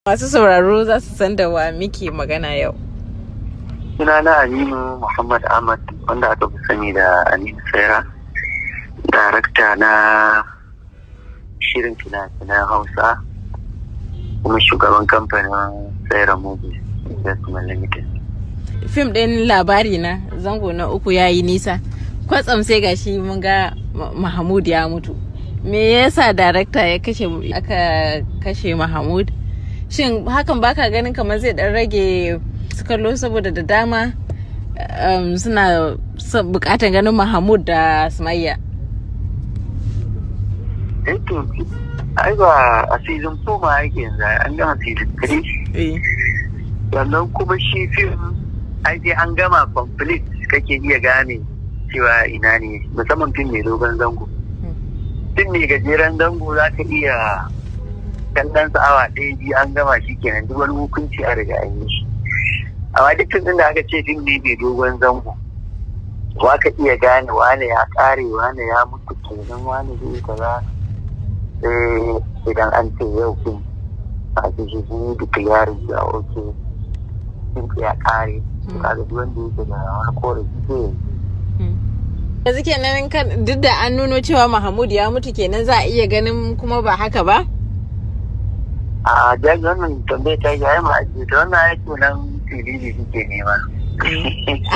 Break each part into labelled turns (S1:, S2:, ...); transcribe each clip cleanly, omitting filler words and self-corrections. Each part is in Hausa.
S1: Masu sauraro za su san da wa muke magana yau.
S2: Sunana Aminu Muhammad Ahmad, wanda aka fi sani da Aminu Saira, darakta na shirin fina-finan Hausa kuma shugaban kamfanin Saira Movies Investment Limited.
S1: Fim ɗin Labari Na zango na uku ya yi nisa. Kwatsam sai gashi mun ga Mahmud ya mutu. Me yasa darakta ya kashe aka kashe Mahmud? Shin hakan baka ganin kamar zai dan rage su kallo, saboda da dama suna bukatan ganin Mahmud da Sumayya?
S2: Eh to, ai ba a season 4 ma yake yanzu, an gama season 3. Sannan kuma shi fim ai sai an gama complete kake iya gane cewa ina ne, musamman fim mai dogon zango. Fim mai gajeren zango za ka iya kallon sa awa ɗaya, biyu, an gama shi kenan, duk wani hukunci a riga an yi shi. Amma duk fim da aka ce fim ne mai dogon zango, wa ka iya gane wane ya ƙare, wane ya mutu kenan, wane zai kaza, sai idan an ce yau fim a ce shi sun yi declaring cewa okay, fim ya ƙare. Kaga duk wanda yake da wani korafi zai
S1: Yanzu kenan duk da an nuno cewa Mahmud ya mutu kenan, za a iya ganin kuma ba haka ba?
S2: A jaji, wannan tambayar ta yi ai ma ta wannan ai nan silili suke nema.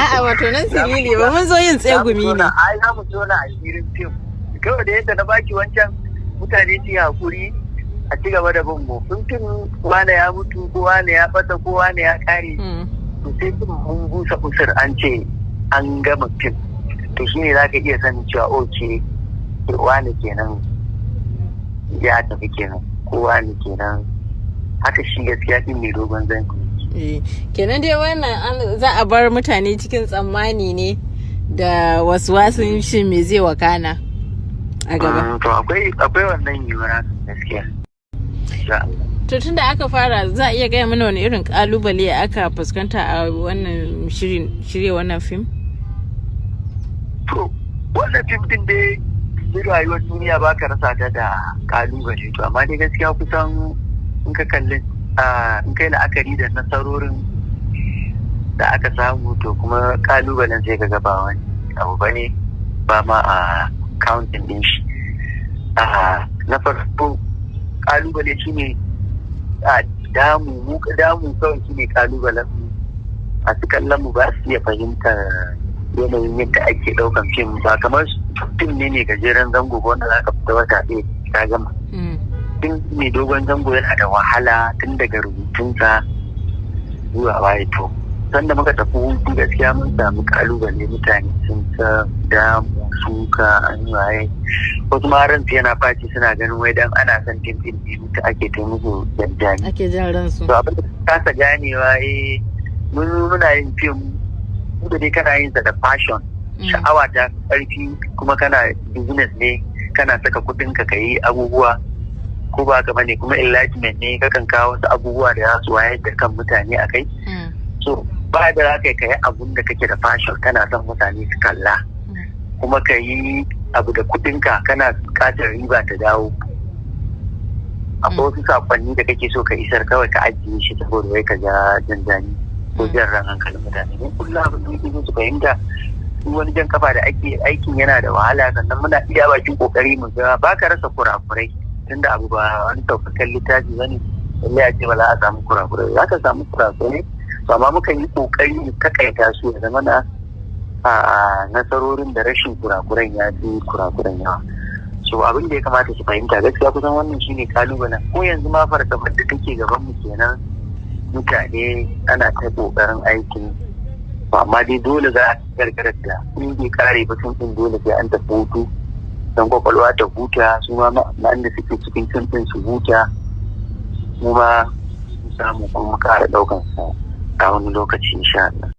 S1: A'a, wato nan silili ba, mun zo yin tsegumi ne.
S2: Ai za mu tona asirin fim kawai da yadda na baki wancan, mutane su yi hakuri a ci gaba da bin mu. Fim wane ya mutu ko wane ya bata ko wane ya kare, to sai fim mun busa usur an ce an gama fim, to shine za ka iya sanin cewa okay, wane kenan ya tafi kenan ko wane kenan haka. Shi gaskiya din mai dogon zango.
S1: Kenan dai wannan za a bar mutane cikin tsammani ne da wasu wasun shi me zai wakana a gaba.
S2: To akwai wannan yiwuwar gaskiya.
S1: To, tunda aka fara, za a iya gaya mana wani irin kalubale aka fuskanta a wannan shirin shirya wannan fim?
S2: To, wannan fim din dai, duk rayuwar duniya ba ka rasa ta da kalubale. To amma dai gaskiya kusan in ka kalli, in kai la'akari da nasarorin da aka samu, to kuma kalubalen sai ka ba wani abu bane ba ma a counting din shi. Na farko kalubale shine a damu mu, damu kawai shine kalubalen mu. Masu kallon mu ba su iya fahimtar yanayin yadda ake daukan fim ba, kamar fim ne mai gajeren zango ba wanda za ka fita wata ɗaya ka gama. Fim mai dogon zango yana da wahala tun daga rubutunsa zuwa waye. To, sanda muka tafi hutu gaskiya mun samu kalubale, mutane sun ta damu, suka, an waye, wasu ma ransu yana faci, suna ganin wai dan ana son fim din ne mutu ake ta musu janjani.
S1: Ake jan ransu.
S2: To, abin da kasa ganewa, eh, mun muna yin fim da dai kana yin sa da passion, sha'awa ta karfi, kuma kana business ne, kana saka kuɗin ka yi abubuwa, ko ba ka bane? Kuma enlightenment ne, kakan kawo wasu abubuwa da za su wayar da kan mutane a kai. So ba da za ka yi abun da kake da passion, kana son mutane su kalla, kuma ka yi abu da kuɗinka, kana buƙatar riba ta dawo, akwai wasu sakonni da kake so ka isar, kawai ka ajiye shi saboda wai ka ja janjani ko jan ran hankalin mutane ne. Kullum abin da muke so su fahimta, duk wani jan kafa da ake, aikin yana da wahala, sannan muna iya bakin kokari mu ga ba ka rasa kurakurai, tunda abu ba wani saukakken littafi bane lallai a ce ba za a samu kurakurai. Za ka samu kurakurai, to amma mukan yi kokari mu takaita su, ya zama na a nasarorin da rashin kurakuran ya fi kurakuran yawa. So abin da ya kamata su fahimta gaskiya, kusan wannan shine kalubalen. Ko yanzu ma fargabar da take gaban mu kenan, mutane ana ta kokarin aikin, to amma dai dole za a gargarar da in bai kare ba sun din, dole sai an tafi hutu don kwakwalwa ta huta, su ma da suke cikin fim din su huta, mu ma mu samu kuma kara daukan sa a wani lokaci insha Allah.